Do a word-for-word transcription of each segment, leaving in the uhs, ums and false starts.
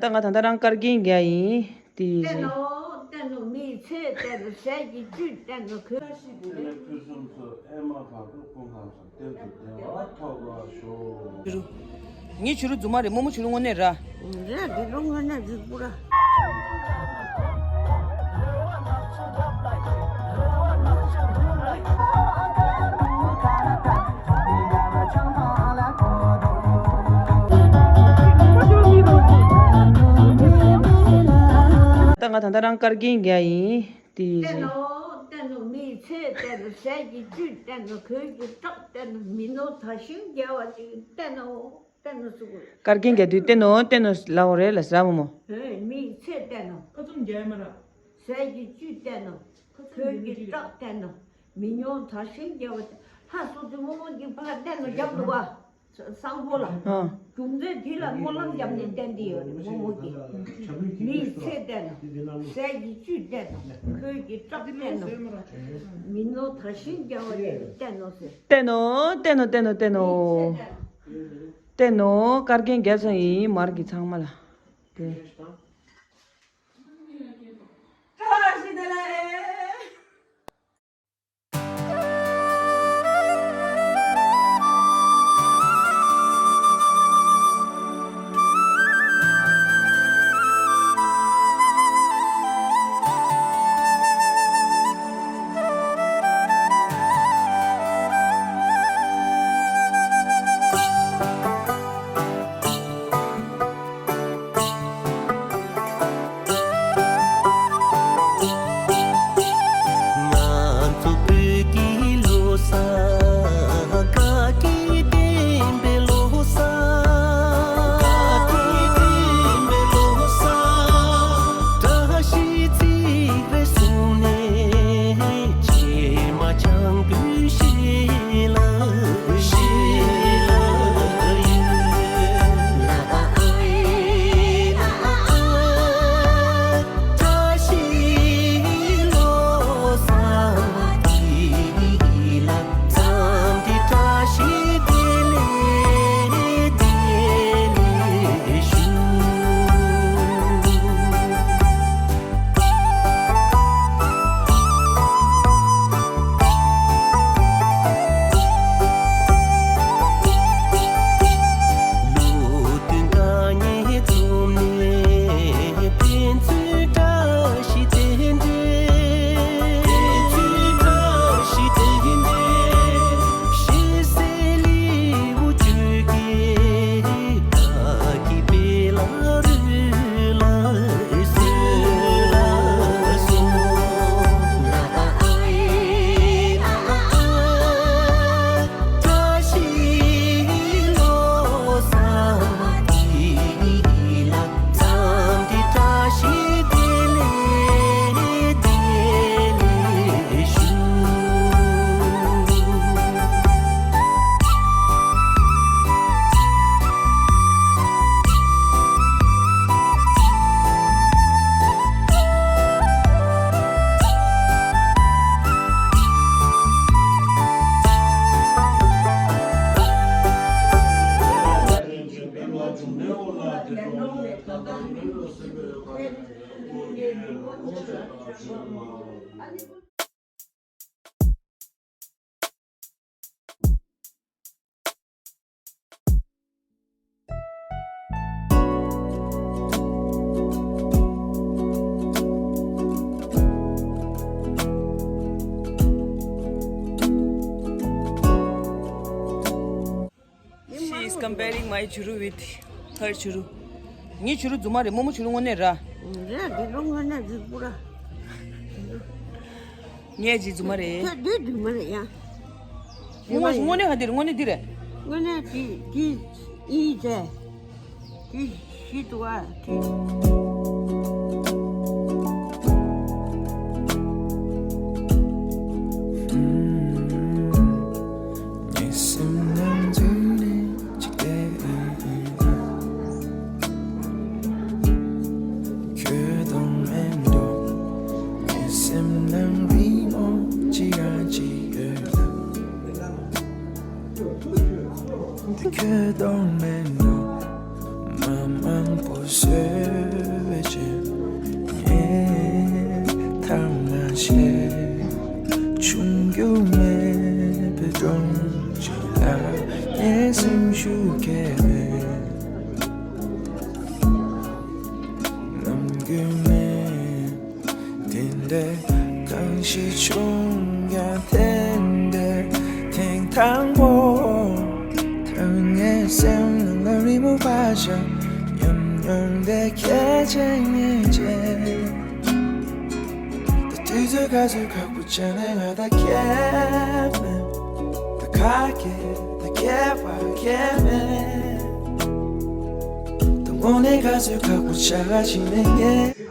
ད་ང་ད་ལྟ་རང་བཀར་རྒྱན་རྒྱག་ཡིན། དེ་བསྟན་ནོ། བསྟན་ནོ། མིའི་ཚེ་བསྟན་ནོ། ཟས་ཀྱི་བཅུད་བསྟན་ནོ། གོས། ཕུན་སུམ་ཚོགས་ཨེ་མ་བར་དུ་ཀུན་ཁམས་སུ། གཏན་དུ་བདེ་བ་ཐོབ་པར་ཤོག། ངའི་བྱུ་རུ་རྫུན་མ་རེད། རྨོ་མོ་བྱུ་རུ་དངོས་གནས་ར། རེད། འདི་རུ་དངོས་གནས་རྫིག་པོ་ར། ད་ང་ད་ལྟ་རང་བཀར་རྒྱན་རྒྱག་ཡིན། དེ་བསྟན་ནོ། བསྟན་ནོ། མིའི་ཚེ་བསྟན་ནོ། ཟས་ཀྱི་བཅུད་བསྟན་ནོ། གོས་ཀྱི་བཀྲག་བསྟན་ནོ། མི་ནོར་དར་ཞིང་རྒྱས་པ་ཅིག་བསྟན་ནོ། བསྟན་ནོ་ཟེར་དགོས། བཀར་རྒྱན་རྒྱག་དུས་བསྟན་ནོ། བསྟན་ནོ་ལབ་དགོས་རེད་ལ། ཟེར་ར་རྨོ་མོ། ཨེ། མིའི་ཚེ་བསྟན་ནོ། ཁ་བཙུམ་རྒྱག་ཡ་མ་ར། ཟས་ཀྱི་བཅུད་བསྟན་ནོ། གོས་ཀྱི་བཀྲག་བསྟན་ནོ། མི་ནོར་དར་ཞིང་རྒྱས་པ་ཅིག་ལྷ་སོ་སོའི་རྨོ་མོ་གི་ཕར་བསྟན་ནོ་རྒྱབ་འདུག་ག་གསང་ཕོ་ལ། ཨ། རྒྱུ་མཚན་དེ་ལ་སྨོན་ལམ་བརྒྱབ་ནས་བསྟན་དེ་ཡོད་རེད། རྨོ་མོ་གིས། མིའི་ཚེ་བསྟན་ནོ། ཟས་ཀྱི་བཅུད་བསྟན་ནོ། གོས་ཀྱི་བཀྲག་བསྟན་ནོ། མི་ནོར་དར་ཞིང་རྒྱས་པ་ཅིག་བསྟན་ནོ་ཟེར། བསྟན་ནོ། བསྟན་ནོ། བསྟན་ནོ། བསྟན་ནོ། བསྟན་ནོ། བཀར་རྒྱན་རྒྱག་ཚར་ཡིན། མར་གྱི་ཚང་མ་ལ། དེ། བཀྲ་ཤིས་བདེ་ལེགས། She is comparing my བྱུ་རུ with her བྱུ་རུ། ངའི་བྱུ་རུ་རྫུན་མ་རེད། རྨོ་མོ་བྱུ་རུ་དངོས་གནས་ར། རེད། འདི་རུ་དངོས་གནས་རྫིག་པོ་ར། ངའི་ཅི་རྫུན་མ་རེད། ཁྱོད་འདི་རྫུན་མ་རེད་ཡ། རྨོ་མོ་དངོས་གནས་ག་འདི་རེད། དངོས་གནས་འདི་རེད། དངོས་གནས་འདི་འདི་ཨིན་ཟེར། དེ་ཤི་འདུག་ཨ། དེ། ཁྱོད་གཏོང་མེད་འགྲོ། མ་མང་པོ་བཟོས། བྱུང་ཀྱང་དེ་འདྲའི་ཐེངས་དང་པོ། ཐོས་ངའི་སེམས་ནང་ལ་རི་མོ་བ་ཞིག་ཉམས་མྱོང་དེ་ཁྱེད་ཅན་ངེས་ཅན། ད་དུས་ཚོད་ག་ཚོད་ཁག་པོ་བྱས་ནས་ང་ད་ཁྱེད་མེད། ད་ཁ་སྐད་ད་སྐད་པ་ཁྱེད་མེད། ད་དངོས་གནས་ག་ཚོད་ཁག་པོ་བྱ་ག་ཕྱིན་ནས་ངས།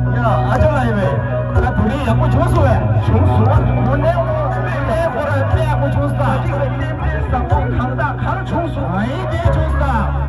ཡ། ཨ་ཅག་ལགས་ཡིན་པས། ད་བོད་རིགས་ཡག་པོ་བྱུང་སོང་བས། བྱུང་སོང་བ། དངོས་གནས།